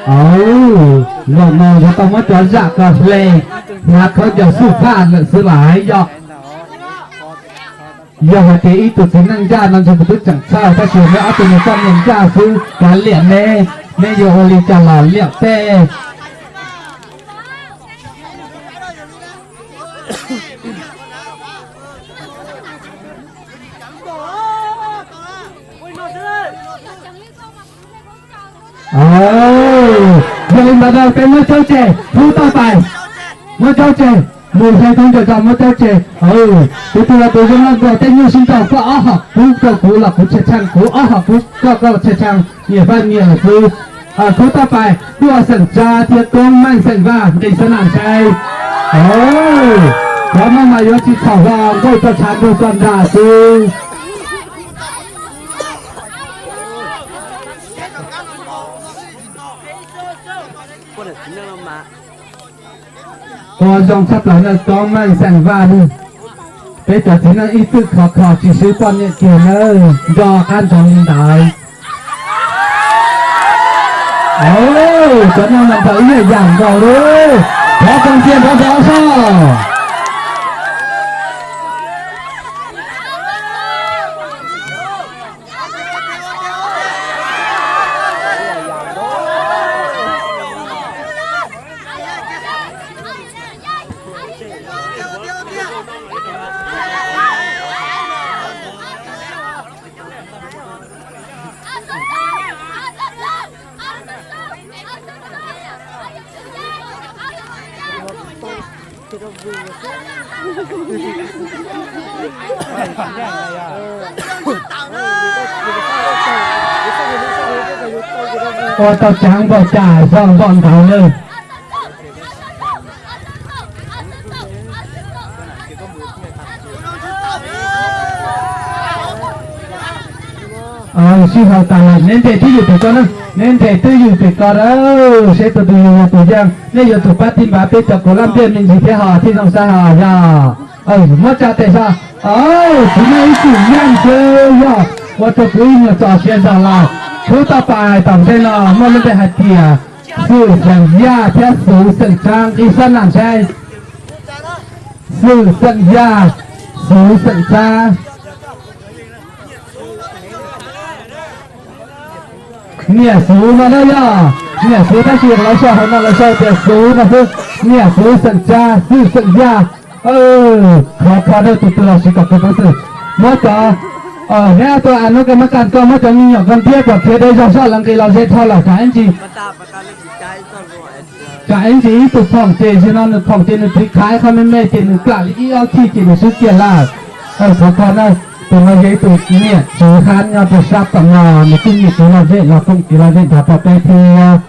Aw, zaum no yog tau muab cov zam kom hle, hnav khaub ncaws xub faj lawm xwb lais yog. Yog hais tias ib tug txiv neej ncaj no ntshe kuv twb tseem txhawj, tab sis neb ob tug niag poj niam ncaj xwb, kav liam neb, neb yuav ua li cas los liam tej. Yog li ntawd peb muab caub tseg, hlub toj pais, muab caub tseg, mus saib khaub ncaws tso muab caub tseg. Tus twg los tus zoo los nrog tej nyuj sib ntaus, koj ob hom kub rau kuv los kuv tshee tshee, kuv ob hom kub rau koj tshee tshee, nyias faj nyias lawm xwb. Hlub toj pais, Duaj xeem Tsab thiab Koob Meej xeem Vaj nqis sab nam sai. Cov no mas yuav tsis txhaum hlo, nqaij rau tshav ntuag tso nrag xwb. Ua zoo tshaj plaws na Koob Meej xeem Vaj na. Peb cov txiv neej ib txwm khov kho tsis swb poj niam kiag nawb, nco qab ntsoov li ntawd. Cov no mas ntaus ib yam yam nkaus li. Thov koom cia nrov nrov soj. Ua tau caav npaum cas zoo npaum ntawd lawm. Sij hawm tas lawm, neb nres twj ywm pem ko na, neb nres twj ywm pem ko a, seb tus twg yog tus yeej, nej yuav tsum pab tij npav peb cov kauv laj npiaj me ntsis thiab ho thiaj zoo saib ho yog. Muab tsa tes so. Txiv neej ib txwm yeej xwb yog ua rau kuv ib nyuag txaus siab zog lawm. Hlub toj pais tom ntej no muaj lub npe hais tias Xwm xeem Yaj thiab Xuv xeem Tsab nqis sab nam saib. Xwm xeem Yaj, Xuv xeem Tsab. Niam Xuv no na yog, niam Xuv tab sis lawv sau hauv no lawv sau tias Xuv no xwb. Niam Xuv xeem Tsab, Xwm xeem Yaj. Khov kho rau tus twg los siv kom kawg peev xwm. Muab cov, neb ob tug a nub ka mab kas koj muab cov me nyuam koj ntiab kom khiav deb zog soj lawv nqis los ze dhau lawm tsam ib ntsis. Tsam ib ntsis ib tug phoom ces zaum no nws phoom ces nws tiv khav qhov me me ces nws plam li ib ob chij ces nws swb kiag lawm. Khov kho na, tus no yog ib tug niam txiv hab nyob rau sab tom no, nws kuj nyiam tus lom zem los koom tus lom zem nrog rau peb thiab.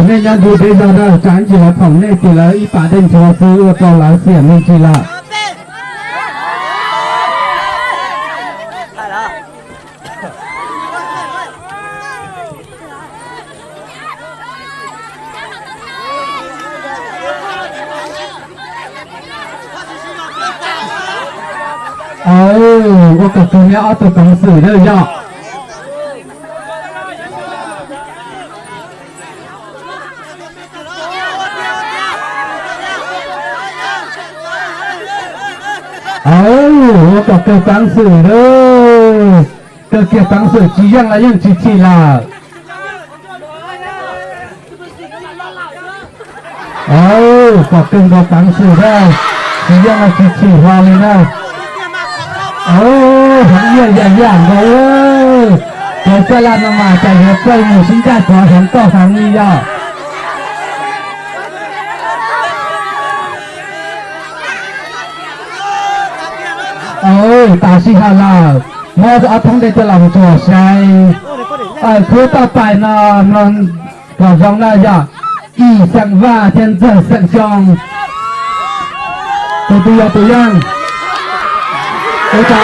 Nej nyob ntu deb zog na, tsam ib ntsis lawv phoom nej ces lawv ib pas dej nchuav xwb ua rau lawv xiam me ntsis lawm. Ua kom kawg neb ob tug peev xwm na yog. Ua kom kawg peev xwm na. Kawg kiag peev xwm tsis yeej los yeej tsis chim lawm. Kom kawg nkaus peev xwm na, tsis yeej los tsis chim hlo li na. Heev ib yam yam nkaus. Cov caj laj no mas cas yuav txawj mus sib ncaj cov heev toj heev li yog. Tas sij hawm lawm, muab ob thoob dej coj los ntsuas saib. Khub toj pais no mloog kom zoo na yog Yim xeem Vaj thiab Ntxawg xeem Xyooj. Tus twg yog tus yeej? Ua cas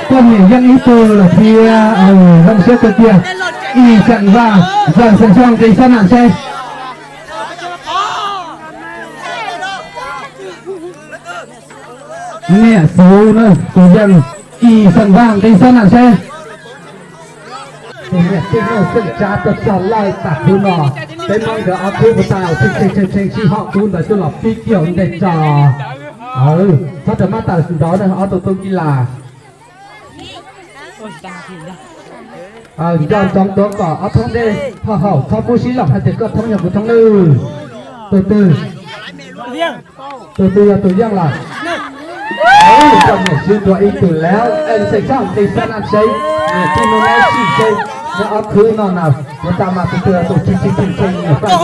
poj niam yeej ib tug lawm thiab, zoo siab kawg kiag. Yim xeem Vaj, Ntxawg xeem Xyooj nqis sab nam seb. Niam Xub na, tus yeej Kis Xeem Vaj nqis sab nam seb. Tus niam tij Nuj Xeem Tsav tuaj txog lawm tam khub no, peb muab nkawd ob khub puas tas tshee tshee tshee tshee sib hom kub ntawd coj los pib kiag ua ntej tso. Txhob rau mab tawm nrov na ob tug tub Kis Las. Nco ntsoov tuav kom ob thoob dej hauj haum txhob pub sib loom hais tias koj thoob yog kuv thoob nawb. Tus twg, tus twg yog tus yeej lawm? Txom nyem swb dua ib tug lawm es xeem tshaj nqis sab nam seb, niam tij Nuj Nab Xeem Tsav, nyob ob khub no na, puas tas mas tus twg tus tshee tshee tshee tshee niam faj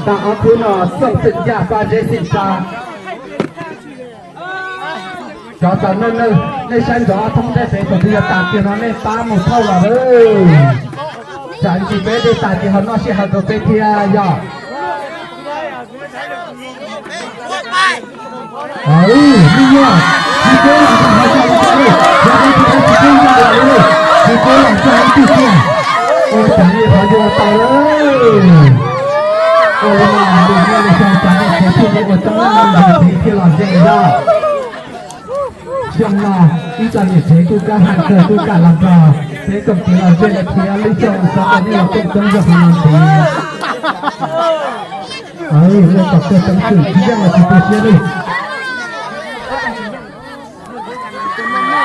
Tag ob khub no Txooj Xeem Yaj Paj Zeb Xeem Tsav. Cov txawm nej, nej saib ntsoov ob thoob dej pem tus twg yog tas kiag no nej pab mus thauj los lawm. Tsam ntsis peb dej tas ces ho noj sij hawm rau peb thiab yog. Ub, ib yam, tsis pub los txog hauv zos li, yog tsis pub los li, tsis pub los txog ib tug tiag. Ua cas li qhov yuav tau lawm. Ua li no, nws nyob li xyoo cas nej tsev thiaj li ua tau los ntxiv thiaj los ze zog. Xyoo no, ib co niam tsev kuj kam hais kawg kuj kam los nrog peb koom kev los ze lawm thiab, lub xyoo xyov nej los koom coob zog qhov no ntxiv. Nej kom kawg peev xwm tsis yeej los tsis tu siab li.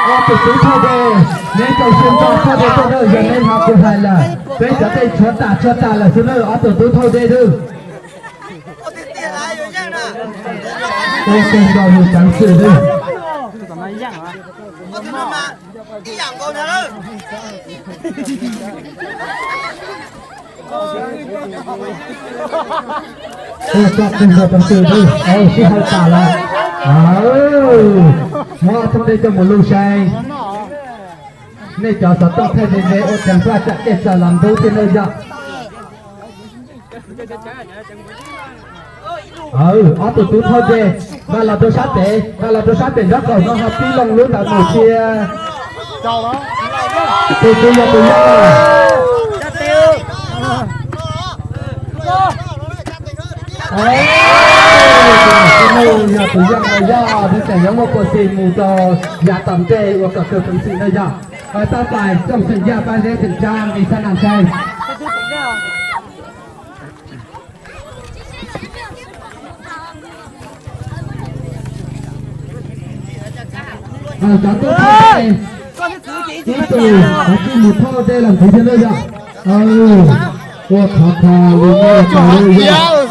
Ob tug tub thawj dej, neb rau siab ntso thawj dej tuaj nawb, yog neb hnov kuv hais lawm, peb cov dej tshuav tas tshuav tas lawm xwb nawb ob tug tub thawj dej nawb. Ua kawg nrog yus peev xwm nawb. Ua kawg nrog peev xwm nawb, sib haum tas lawm. Muab thoob dej coj mus lug saib. Nej cov xov tooj thawj ze ze ua tseem plaj tsam tej txawm los ntub thiab nawb yog. Ob tug tub thawj dej, nqa los rau sab pem, nqa los rau sab pem nraub qaum no ho pib loo lub ntawd mus thiab. Tus twg yog tus yog? Yog tus yog no yog, nws tseem yuav muaj peev xwm mus rau yav tom ntej ua kom kawg peev xwm no yog. Tau pais Txooj Xeem Yaj Paj Zeb Xeem Tsav nqis sab nam saib. Cov tub thawj dej, ib tug, ib tug mus thauj dej los ntxiv thiab nawb yog. Ua khov kho li no tas li yog.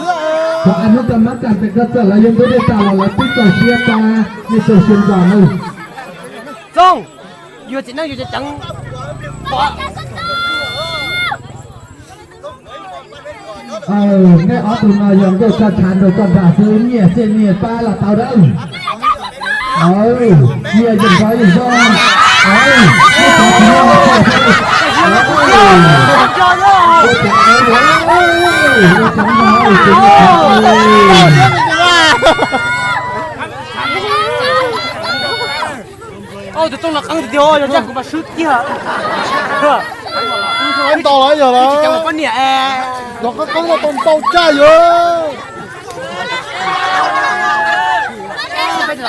Qhov ai hnub koj mab kas pem koj txawm lawv yuav ntub dej tas los lawv twb txaus siab pab nej txaus siab ntso nawb. Txooj, yuav txiv neej yuav ceev ceev. Nej ob tug no yog nkauj tshaj tshav nraug tshaj nram xwb, nyiam xij nyiam pab los tau dawb. Nyiam yeej nrov yeej zoo. Tus txooj no qeeb tiag, yog ncaj kuv mas swb kiag. Ntau lawm yog lawm. Poj niam, los qeeb qeeb no tau ntau caj yog.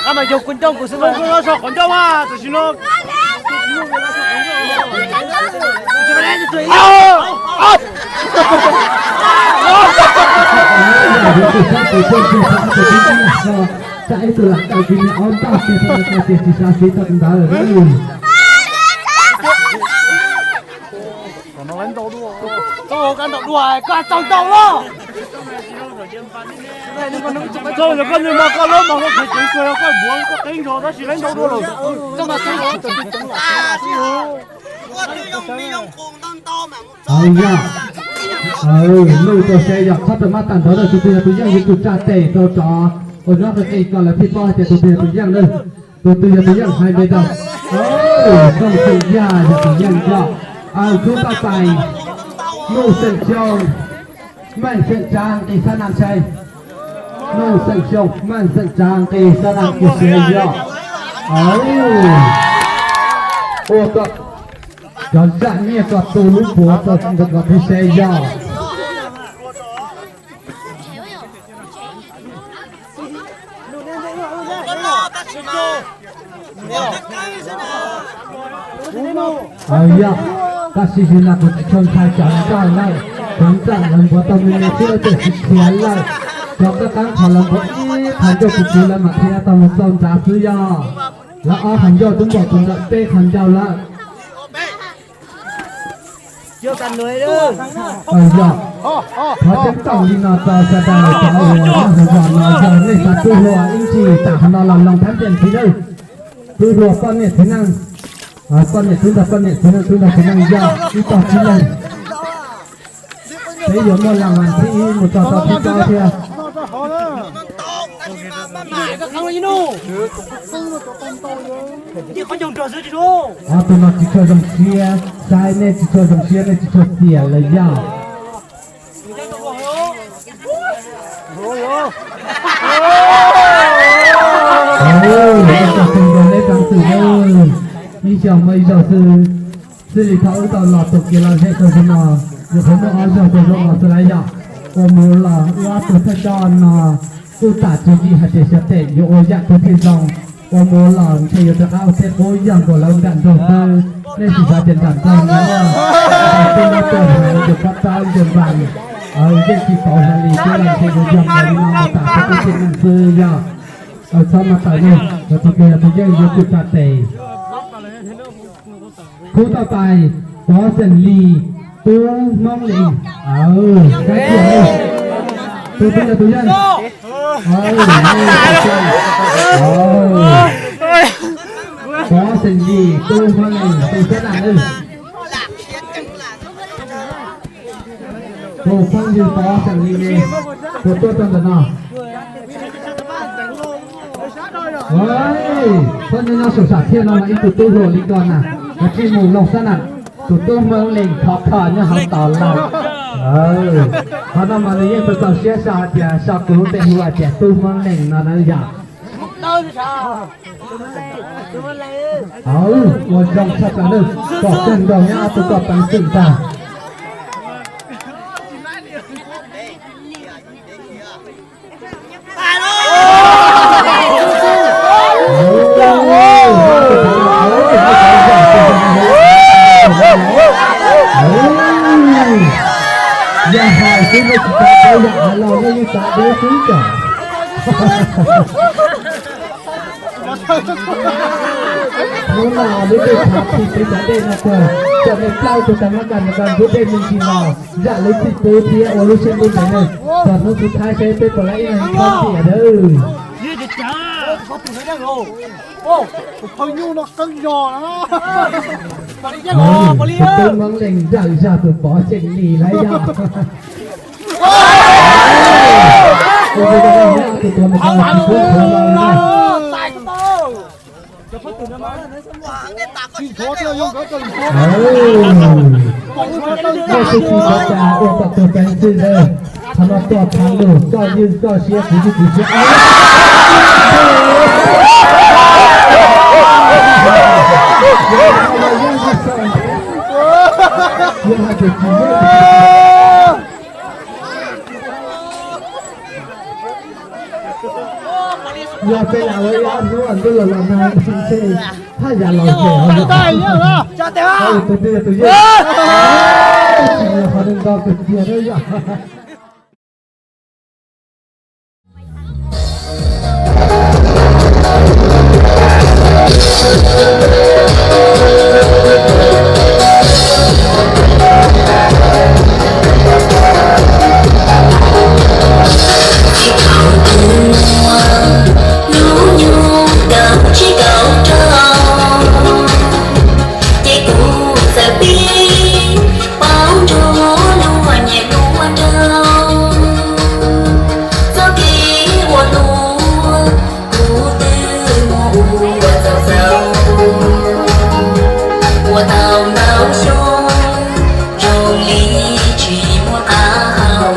Qab mas yog kuv ncauj kuv xwb, kuv no so qhov ncauj mas tam sim no. Tsa ib tug lam tau tsis ni ob ntaj kiag tau tias tsis xav siv tau tus ntawd lawm. Koj ntau dua, koj tau ntau los. Koj nws mas koj lab mas koj kheev ceev koj, koj npuav koj qeeb nrog tab sis lab ntau dua lawm. Koj mas Au yog, nuj rau seb yog txhob rau mab tag nrho na, tus twg yog tus yeej yuav tsum tsa tes rau cov uas nyob qis qis ko lawv thiaj paub hais tias tus twg yog tus yeej na. Tus twg yog tus yeej hais li ntawd. Txooj Xeem Yaj yog tus yeej yog. Khub paj pais, Nuj Xeem Xyooj, Meej Xeem Tsav nqis sab nam saib. Nuj Xeem Xyooj, Meej Xeem Tsav nqis sab nam kuj siab yog. Ua kom cov zaj nyiaj ko tu lub puav rau ntawm ko thiab seb yog. Yog, tab sis no kuv tsis tshua ntshai cov nrauj lawm, cov nrauj lawv npuav tau me me xwb, lawv tseem tsis khiav lawm. Cov qab qab qhov lawv npuav ib qhov ncauj kuv kuv lawv mam khiav tau mus txog nrad xwb yog. Lawv ob qhov ncauj twb npaum tus ntawm peb qhov ncauj lawm. Yog, qhov tseeb txawm li no rau sawv daws cov uas nyob hauv zos no, yog nej xav tub hluas ib ntsis tam qhov no los loos thab ntiaj ntxiv nawb. Tub hluas poj niam txiv neej, poj niam tub nrog poj niam, txiv neej tub nrog txiv neej, yog ib tog tsib leeg. Peb yuav muaj las vas thib ib mus txog tau thib plaub thiab. Ob tug no tsis tshua zoo siab, saib nej tsis tshua zoo siab, nej tsis tshua xiam lawm yog. Ib xyoos muaj ib zaug xwb, txij li thaum wb tau los tus kev lom zem tau xwb no, nyuam qhuav muaj ob zaug tau zoo no xwb lawm yog. Ua mus los wb ob tug thawj coj no kuj tam tswv yim hais tias xyov tes yuav ua yam twg thiaj zoo. Ua mus los ntshe yuav rov qab ua tej qub yog nkaus lawv nram nroog xwb. Nej tsis xav tias nram nroog no, tej no tus haiv tus pob tawb tus npas, yeej tsis pauv hlo li, ces ntshe yuav yog nkaus li no mus tas txhua tus xwb yog. Txhob mas tawm ne, yog tus twg yog tus yeej yuav tsum tsa tes. Khub toj tais Pov Xeem Lis tub Hmoob Lees. Kab kiag ne, tus twg yog tus yeej? Pov Xeem Lis tub Hmoob Lees, tus xab nam na. Tus phooj ywg Pov Xeem Lis ne, tus tuaj rau ntawm no. Phooj ywg nyob saum sam thiaj no mas ib tug tub hluas li ko na, kav tsij mus loos xab nam, tus tub Hmoob Lees khov kho nyob hauv tod lawm. Qhov no mas nws yeej tau txaus siab sau hais tias sau kuv lub npe hu hais tias tub Hmoob Lees no na yom. Au, ua zoo tshaj plaws nawb, kom kawg nkaus nyob ob tug toj peev xwm ntag. Yog hais xwb nej tsis tau paub yam av los nej yeej xav deb xwb yom. Hnub no lub dej tshav txhim peb cov dej no kawg, cov nej plaub tus tas mab kas mus nqa ntsuab dej me ntsis los zam lub txim pub thiab ua lub siab ntuj ntev nawb. Txog hnub suv thaib seb peb puas laib ib leeg thoob tiam dawb. Tus tub Hmoob Lees zawm zog tus Pov Xeem Lis lawm yog. Muaj txuj ci txhua tsav ua kom tug peev xwm ntawd, qhov no tuaj thav lus koj ywj koj siab kuv ywj kuv siab. Yog hais tias tsis yog, yog peb lam ua ib ob hnub ntuj los los nag ntshe haj yam los ces tus twg yog tus yeej, tsis yog qhov nws nto kawg kiag na yom. Hnub nyoog kaum tsib kaum rau, ces kuv txawm pib paub ntsoov luag nyiam luag nraug. Txoj kev ua luaj kuv twb mus ua txaus txaus, ua tau ntau xyoo zoo li tsis muaj qab hau.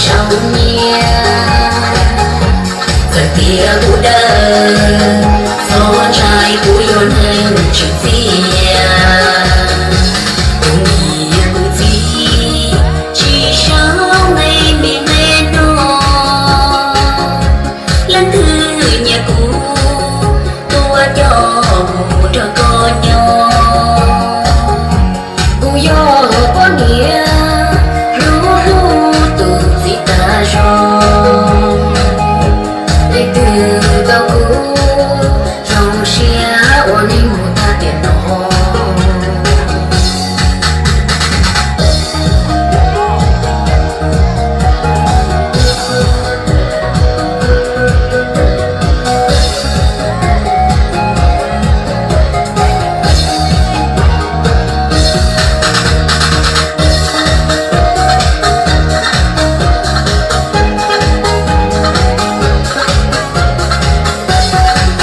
tau nyiaj. Txawm tias kuv dawb, txhob ntshai kuv yog neeg tsis txiaj. Kuv niam kuv txiv tsis sau nqe me nqe no. Leej twg nyiam kuv tuaj coj mus nrog koj nyob. Kuv yog poj niam hlub hlub tus txiv tas zog. Leej twg tau kuv zoo siab ua neej mus tag tiam no.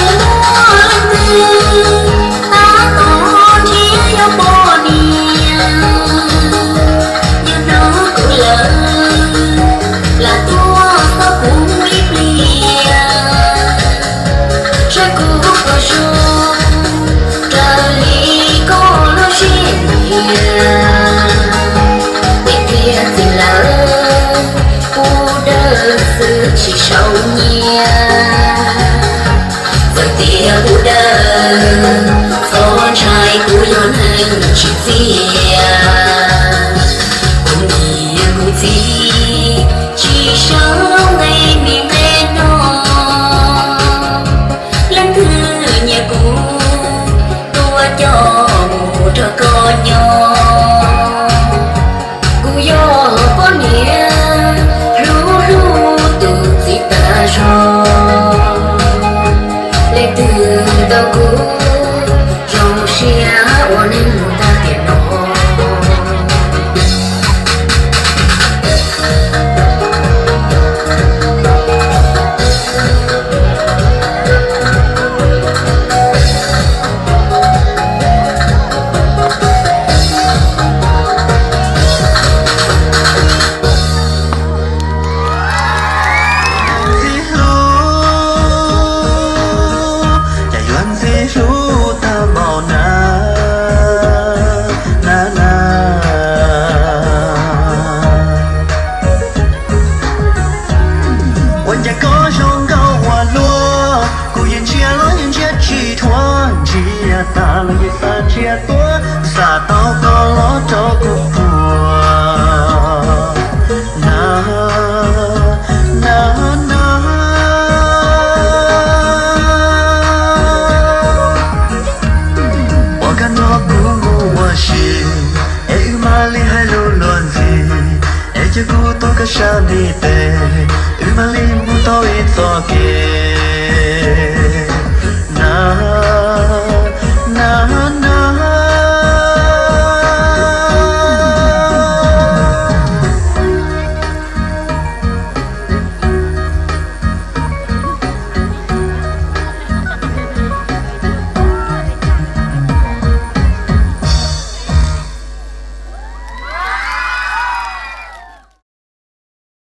Muaj leej twg tab tom nrhiav yog poj niam, yog hnov kuv lawm, lam tuaj txog kuv ib pliag. Saib kuv puas zoo raws li koj lub siab nyiam. Txij txiv lawm, kuv dawb xwb tsis sau nyiaj. Txawm tias kuv dawb, txhob ntshai kuv yog neeg tsis txiaj. Kuv niam kuv txiv tsis sau nqe me nqe no. Leej twg nyiam kuv tuaj coj mus nrog koj nyob. Kuv yog poj niam hlub hlub tus txiv tas zog. Leej twg tau kuv zoo siab ua neej mus tag tiam no. Ntxim hlub, cas yuav ntxim hlub tag npaum na, na, na. Ua cas koj zoo nkauj ua luaj, kuv yeej ntsia los yeej ntsia tsis thuam, ntsia tas los yeej xav ntsia tuaj, xam tau koj los rau kuv puas na, na, na. Ua koj nrog kuv mus ua si, es wb mam li hais lus luag ntxhi, es cia kuv tuav koj sab ntiv tes, wb mam li mus tau ib txoj kev.